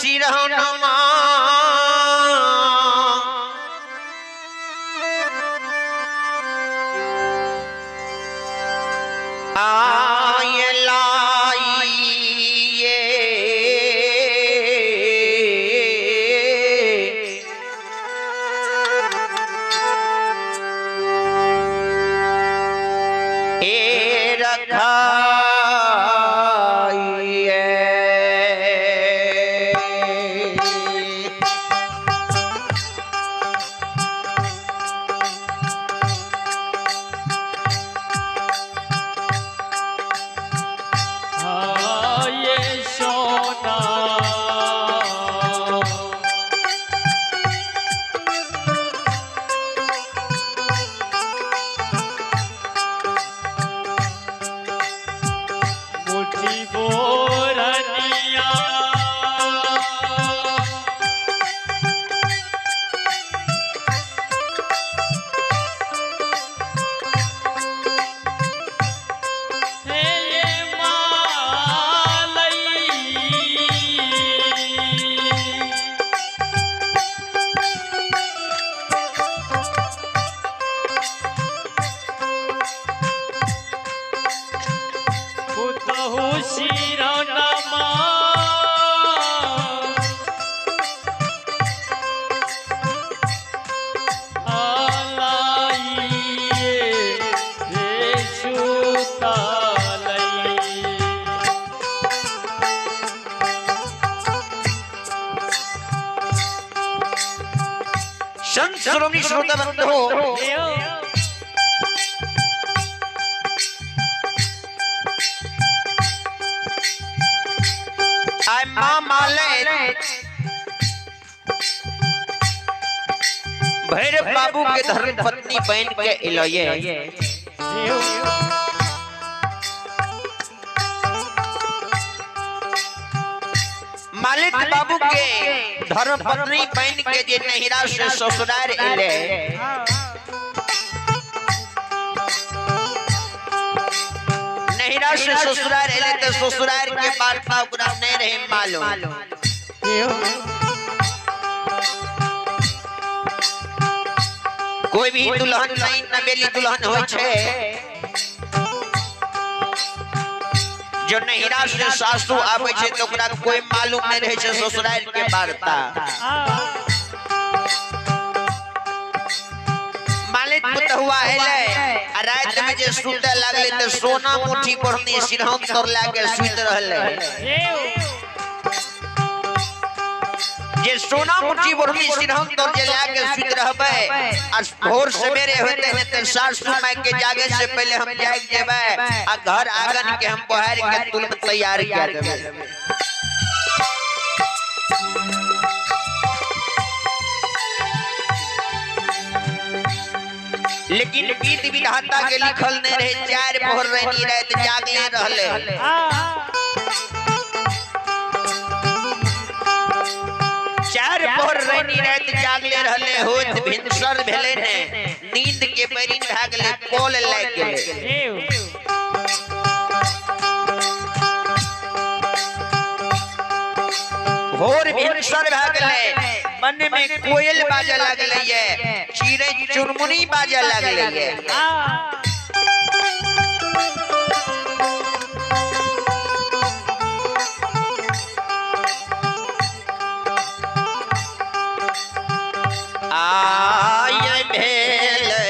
सिरहनमा आय लाइए ए रखाइए। ये सोना मुठी बोरनिया हे मालई पुतहु शिरोनामा आलाइए हे सुतालई। संत श्रोमणी श्रोता बंधु, आय माँ माले भैरव बाबू के धर्म पत्नी बहन के इलोये। मालिक बाबू के धर्म पत्नी बहन के जे नहिरा से ससुराल इले, नहिरा से ससुराल इले तो ससुराल के वार्ता ओकरा नहीं रहे मालूम। कोई भी दुल्हन नहीं नवेली दुल्हन होय छे जो नहिरा से सासू आवे छे तो ओकरा कोई मालूम नहीं रहे छे ससुराल के वार्ता। मालिक पुतहुआ एले आ रात में जे सुते लागले त सोना मुट्ठी बढ़नी सिरहन तर लागे सुत रहले। जे सोना मुट्ठी बढ़नी सिरहन तर जे लागे सुत रहबे आ भोर सवेरे होते होते सासू माई के जागे से पहले हम जाग जेबे आ घर आंगन के हम बहार के तुरंत तैयार कर देबे। लेकिन गीत विधाता के लिखल नहीं रहे, चार पहर रहनी रात जागले रहले। चार पहर रहनी रात जागले रहले, होत भिनसर भेले ने नींद के बैरिन भए गेले, कोल लागि गेले। भोर भिनसर भए गेले, मन में कोयल बाजे लागले ये, चिड़ै चुनमुनी बाजे लागले ये। आय भेले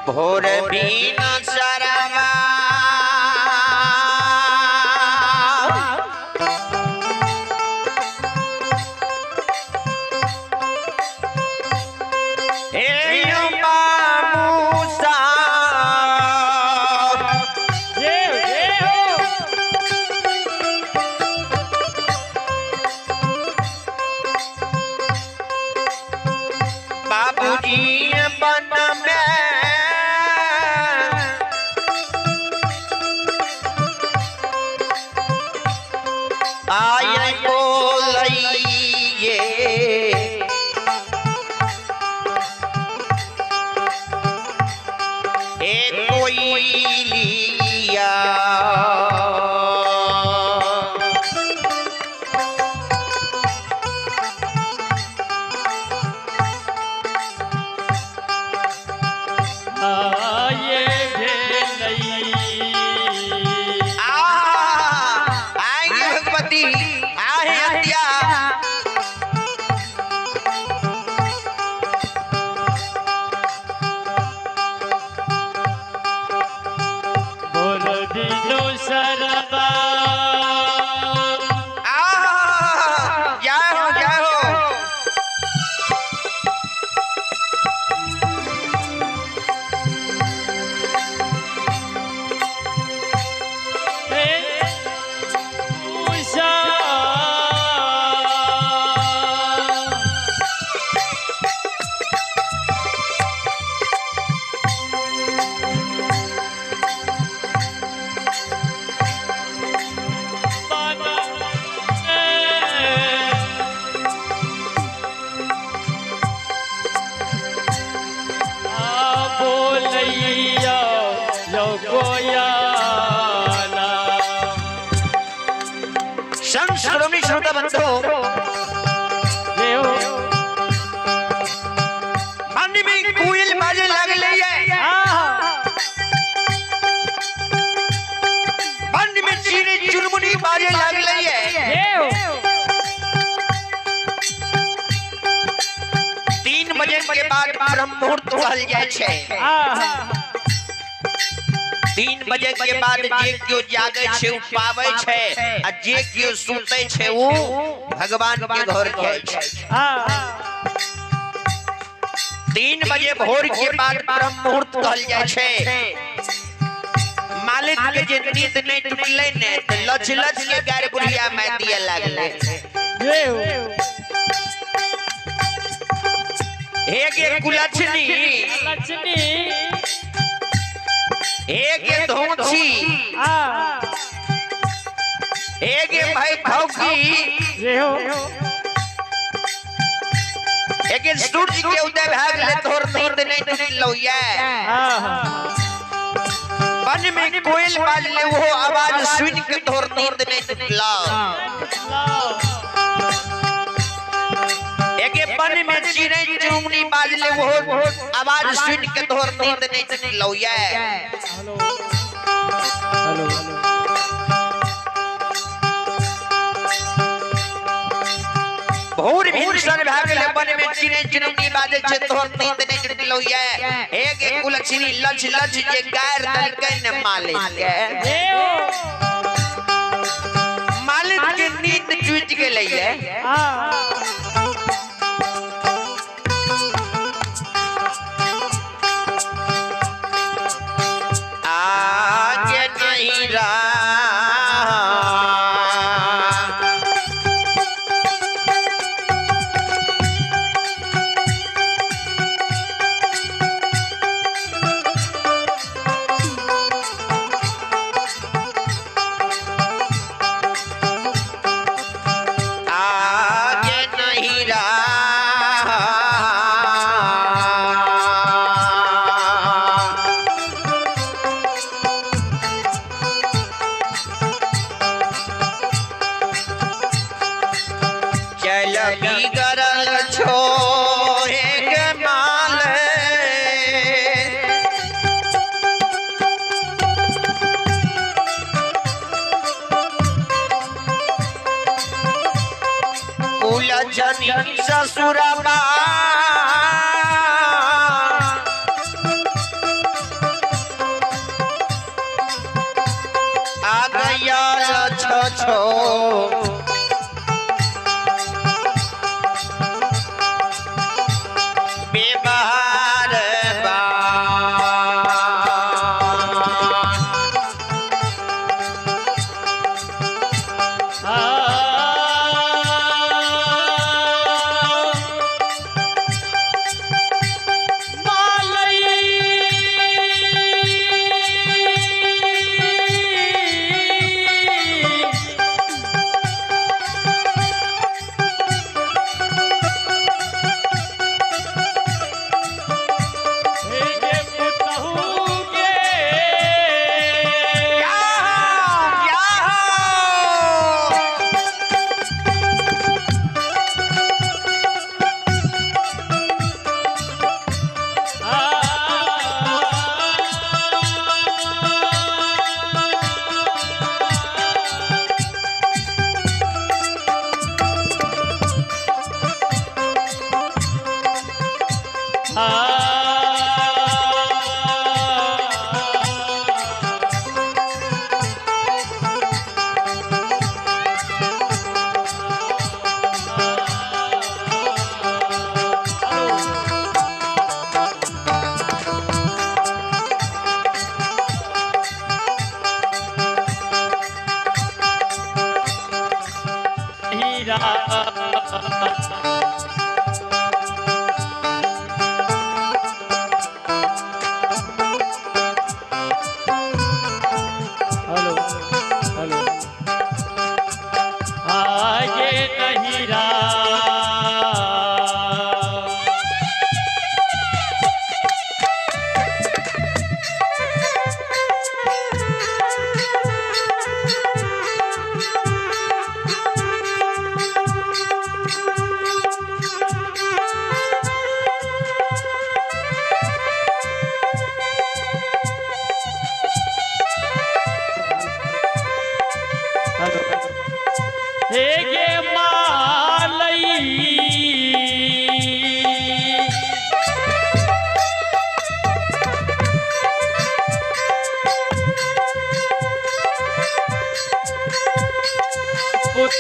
भोर बिना सरवा हे बाबूसा बाबूजी बन में श्रोमणी श्रोता बंधु मन में कोयल बाजे लगले है, मन में चीनी चुनमुनी बाजे लगले है। 3 बजे के बाद ब्रह्म मुहूर्त कहल जाय छै। 3 बजे के बाद जे केओ जागे छै उ पावे छै आ जे केओ सुते छै उ भगवान के घर जाय छै। 3 बजे भोर के बाद ब्रह्म मुहूर्त कहल जाय छै। मालिक के जे नींद नहीं टूटले ने त लच लच के गार बुढ़िया में दिए लागले। हे गे कुलछनी हे गे धोछी हे गे भाई भौकी हे गे सूरज के उदय भाग ले तोर नींद नहीं टूटलो ये। वन में कोयल बाजले वो आवाज सुन के तोर नींद नहीं टूटलो। एके वन में चिड़ै चुनमुनी बाजले वो आवाज सुन के तोर नींद नहीं टूटलो ये। हेलो भोर भिनसर भए गेलै वन में चिड़ै चुनमुनी बाजै छै तोहर नींद नहीं टूटलो ये। हे गे कुलछनी लच लच जे गार देलकै ने मालिक के, मालिक के नींद टूटि गेलै ये। आगे नहीं रहा ससुरबा आ गया छो बेबहार बा। हेलो हेलो आगे नहीं रहा।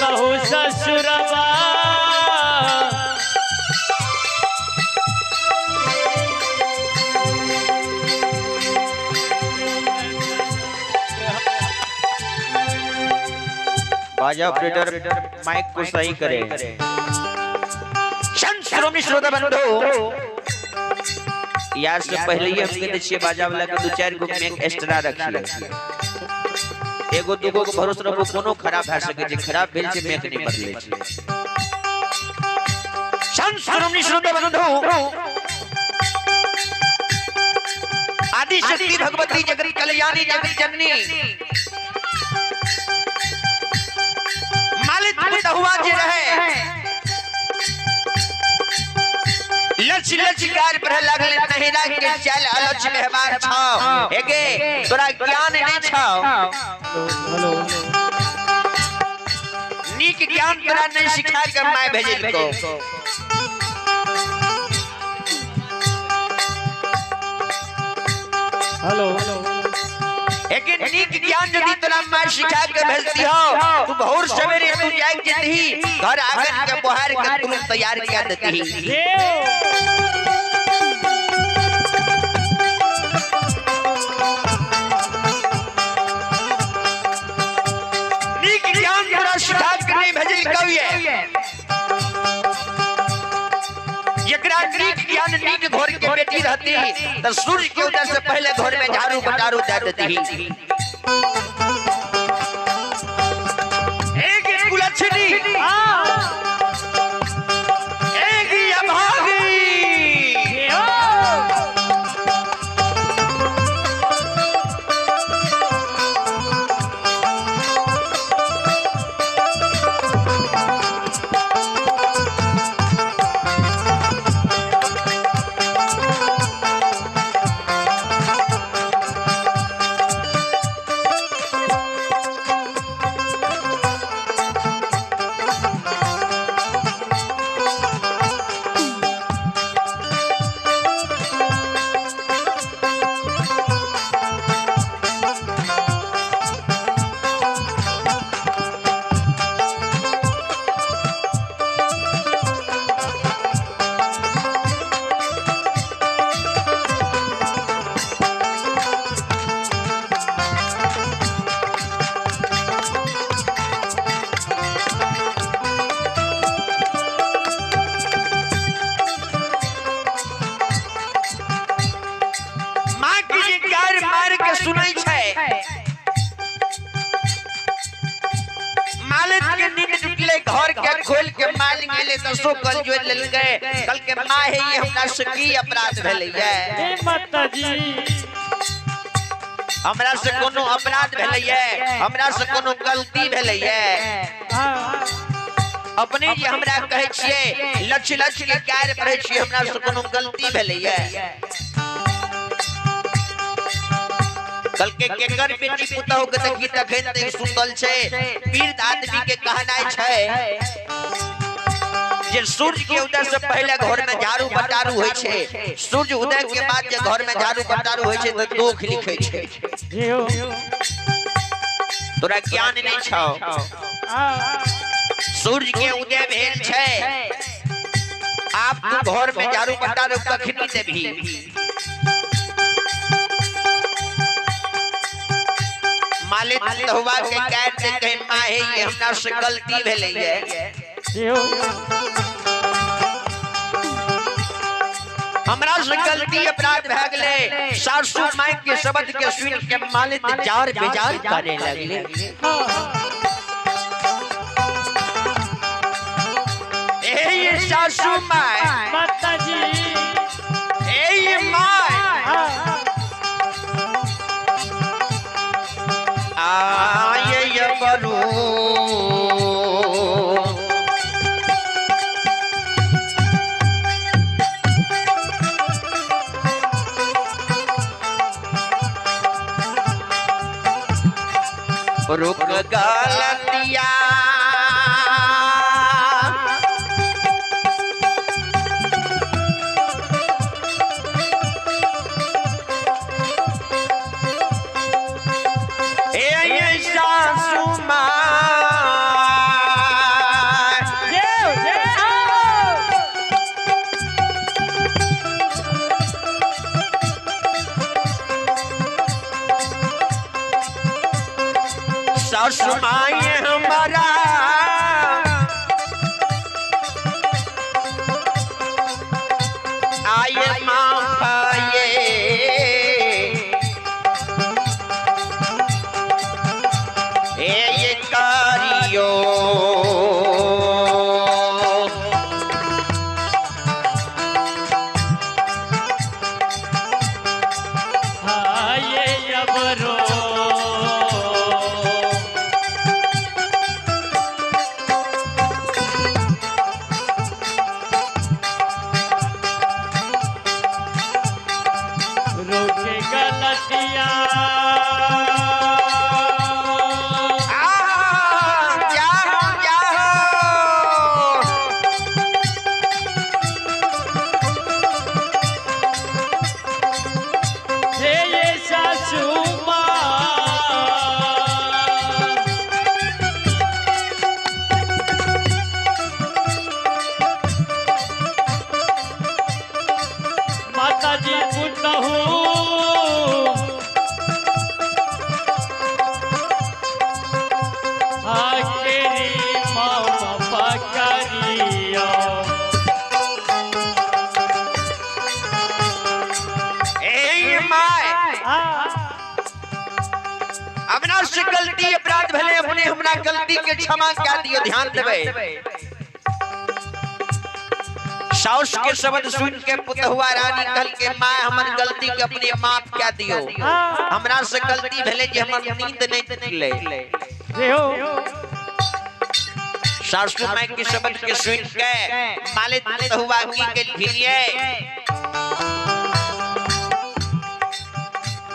जतहु ससुरवा बाजा ऑपरेटर माइक को सही करे। संत श्रोमणी श्रोता बंधु, यार से पहले ही हम कहते छिए बाजा वाला के 2-4 गो मेक एक्स्ट्रा रखिए। एगो दूगो के भरोसा रखो, कोनो खराब भए सके छै, खराब भेल छै मेक नहीं बदले छै। संत श्रोमणी श्रोता बंधु, आदि शक्ति भगवती जगत कल्याणी जगत जननी मालिक पुतहुआ जे रहे लच लच कार पर लागले नहिरा के चल अलच व्यवहार छौ। एगे तोरा ज्ञान नहीं छौ, नीक ज्ञान तोरा नहीं सिखा के my भेजल को। हेलो एगे नीक ज्ञान यदि तोरा my सिखा के भेजती हो तू भोर सवेरे तू जाग जतही, घर आंगन के बुहार के तुम तैयार कर देती। नीक ज्ञान तोरा सिखा के नहीं भेजल कहिए, जेकरा नीक ज्ञान नीक घर के बेटी रहती तो सूर्य के उदय से पहले घर में झाड़ू बटारू दे देती। एक कुलच्छनी एक अभागी सुनै छै। मालिक के नींद टूटले, घर के खोल के मालिक गेले दसो कल जोड़ लेलकै, कल के मां हे ये हमरा से की अपराध भेलै ये माता जी, हमरा से कोनो अपराध भेलै ये, हमरा से कोनो गलती भेलै ये। अपने जे हमरा कहै छियै लच लच के गारि पढ़ै छियै, हमरा से कोनो गलती भेलै ये। कल के केकर बेटी पुतहु के देखी तखन तक सुतल छै। पीड़ित आदमी के कहनाइ छै जे सूर्य के उदय से पहले घर में झाड़ू बटारू होय छै, सूर्य उदय के बाद जे घर में झाड़ू बटारू होय छै त दोख लिखै छै। तोरा ज्ञान नहीं छौ, सूर्य के उदय भेल छै, आप तू घर में झाड़ू बटारू कखनी देबही। मालिक तहुआ के गारि दे कहे मां हे ये हमरा से गलती भेलै ये, हमरा से गलती अपराध भए गेलै। सासू माय के शब्द के सुन के मालिक जार बेजार करे लगले। ए सासू माय माता जी, ए my आये बरू रुक गलतिया ए सासू माँ सासु माई हमारा आए माँ ये करियो। अपना से गलती अपराध भले अपने हमरा गलती के क्षमा कर दियो। ध्यान देवे साउस के शब्द सुन के पुतहुआ रानी कहल के मां हमर गलती के अपने माफ कर दियो। हमरा से गलती भले जे हमर नींद नहीं टूटले। सासु मां के शब्द के सुन के मालिक पुतहुआ की के लिए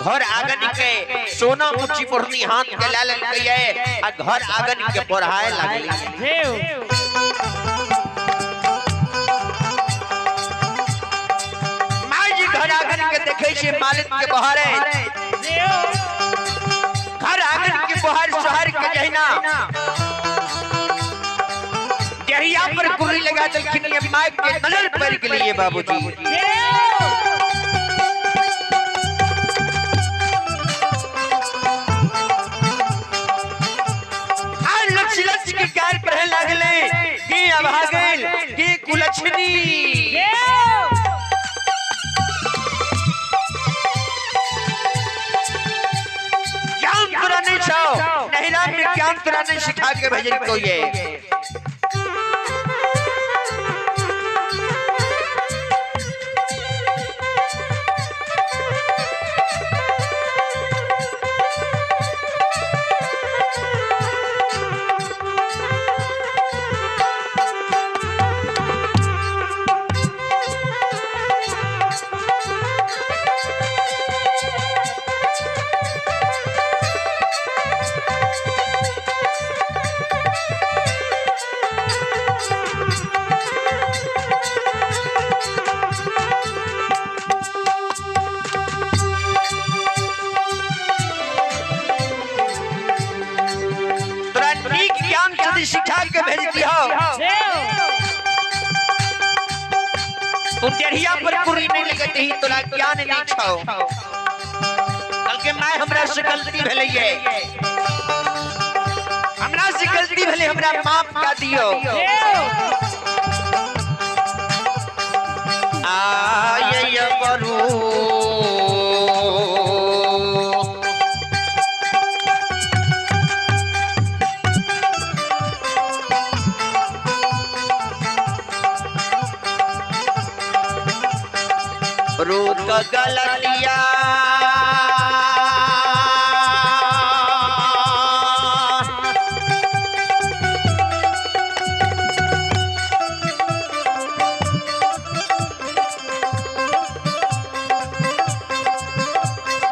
घर आंगन के सोना मुची पढ़नी हाथ के लाल गए आ घर आंगन के बढ़ाए लागली। माई जी घर आंगन के देखे छे मालिक के बहारे घर आंगन के बहार शहर के जहिना जहिया पर कुर्री लगा दलखिन ये माई के नजर पड़ गेलिए बाबूजी। लागले के अभागल के कुलक्षणी ज्ञान तोरा नहीं छौ नहिरा में ज्ञान तोरा नहीं सिखा के भेजल को ये सिखा के भेज दियो तू टेढ़िया पर कुर्री नहीं लगत ही तोरा ज्ञान नहीं छौ। कल के my हमरा से गलती भेलैये हमरा से गलती भेलै हमरा माफ कर दियो। आय करू रोक गलतिया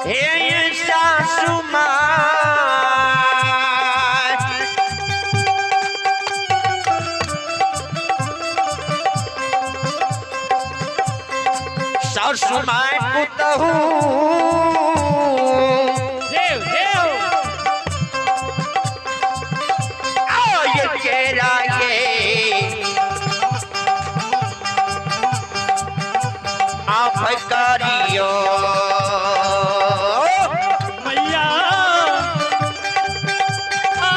हे सासु मां सासु my पुतहू देव देव आय केरा के माफ करियो मैया आ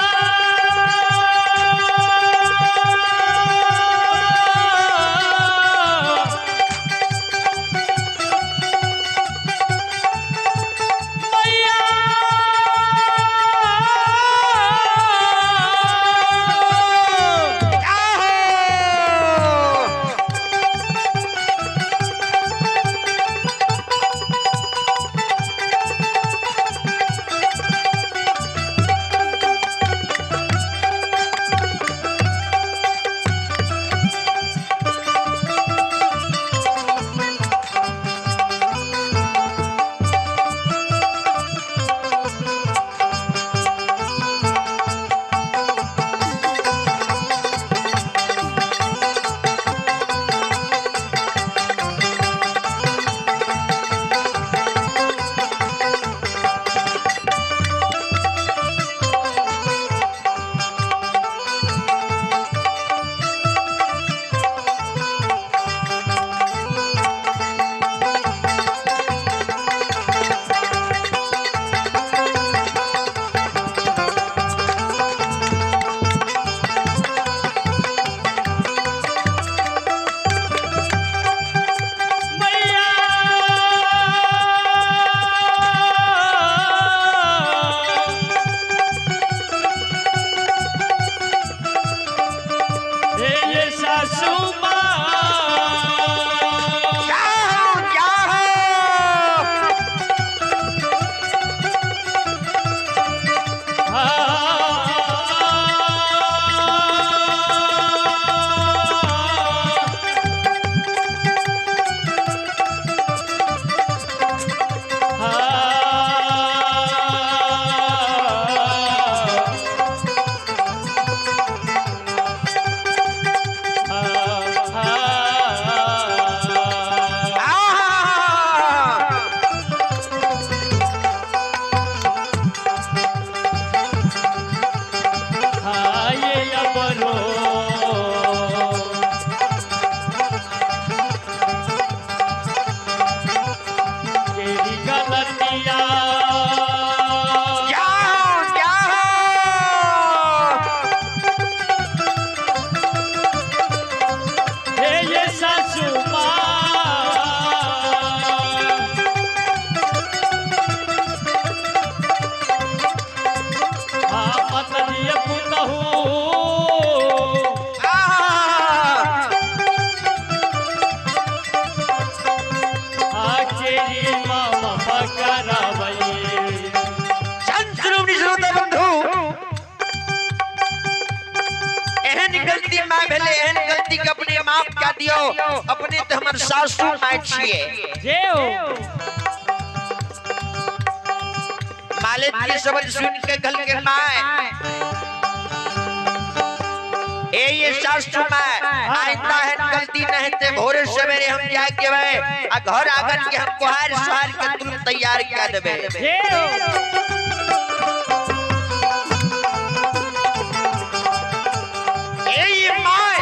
सासू माँ जाओ जाओ जाओ जाओ संत श्रोमणी श्रोता बंधु एहन गलती माय भेलै, एहन गलती के अपने माफ कऽ दियौ। अपने तऽ हमर सासू माय छियै। मालिक के शब्द सुन के कहल के my A ये सासू my आइंदा एहन गलती नहीं हेतै। भोरे सवेरे हम जाय के आ घर आंगन के हम कोहार सोहार के तुरंत तैयार कऽ देबै। ए ये my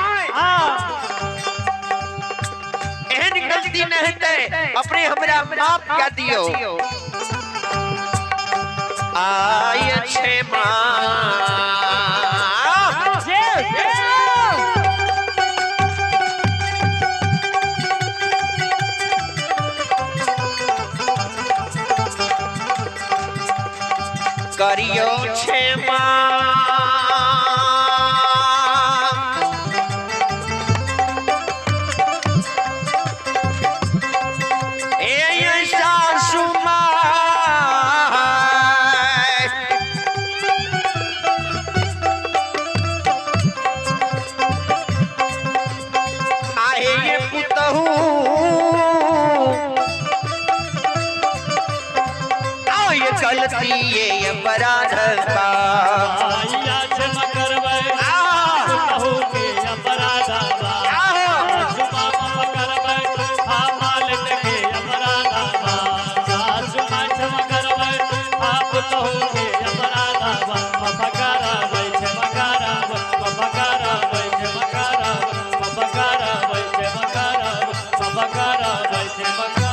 एहन गलती नहीं हेतै, अपने हमरा माफ कऽ दियौ। आय क्षमा करियो क्षमा ए सासू my आहे पुतहू आय गलती ये अपराध बा। Bye.